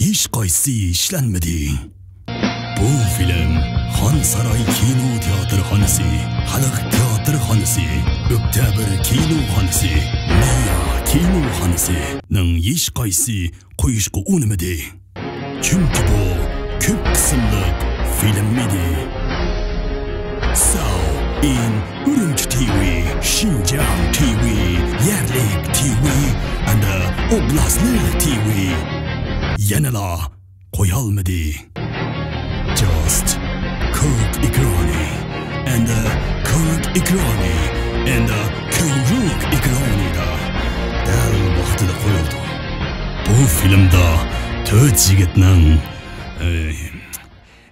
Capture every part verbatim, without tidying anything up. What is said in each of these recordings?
ھېچقايسىسى ئىشلەنمىدى. بۇ فىلىم خانساراي كىنو تىياتىرخانىسى، خەلق تىياتىرخانىسى، ئۆكتەبىر كىنوخانىسى، مەييا كىنوخانىسىنىڭ ھېچقايسىسى قويۇشقا ئۇنىمىدى. چۈنكى بۇ كۆپ قىسىملىق فىلىم ئىدى. ساۋ ئىن ئۈرۈمچى تىۋى، شىنجاڭ تىۋى، يەرلىك تىۋى، ئەند ئوبلاستلىق تىۋى يەنىلا قويالمىدى. جاست كۆك ئېكرانى، ئەند كۆك ئېكرانى، ئەند كۆۋرۈك ئېكرانىدا دەل ۋاقتىدا قويۇلدى. بۇ فىلىمدا تۆت يىگىتنىڭ، ئەي،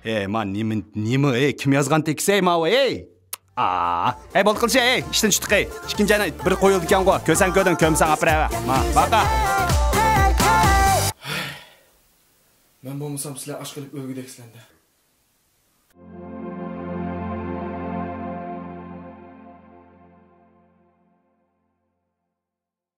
ئەي، ما نېمە، نېمە، ئەي، كىم يازغان تېكىست، ئەي، ماۋۇ، ئەي؟ ئا، ئەي، بولدى قىلچە، ئەي، ئىشتىن چۈشتۇق، ئەي. ئىككىنچى يەنە بىر قويۇلىدىكەنغۇ، كۆرسەڭ كۆردۈڭ، كۆرمىسەڭ ئاپىرىۋەر. ما، باقا. مەن بولمىسام سىلەر ئاچ قېلىپ ئۆلگۈدەكسىلەردە.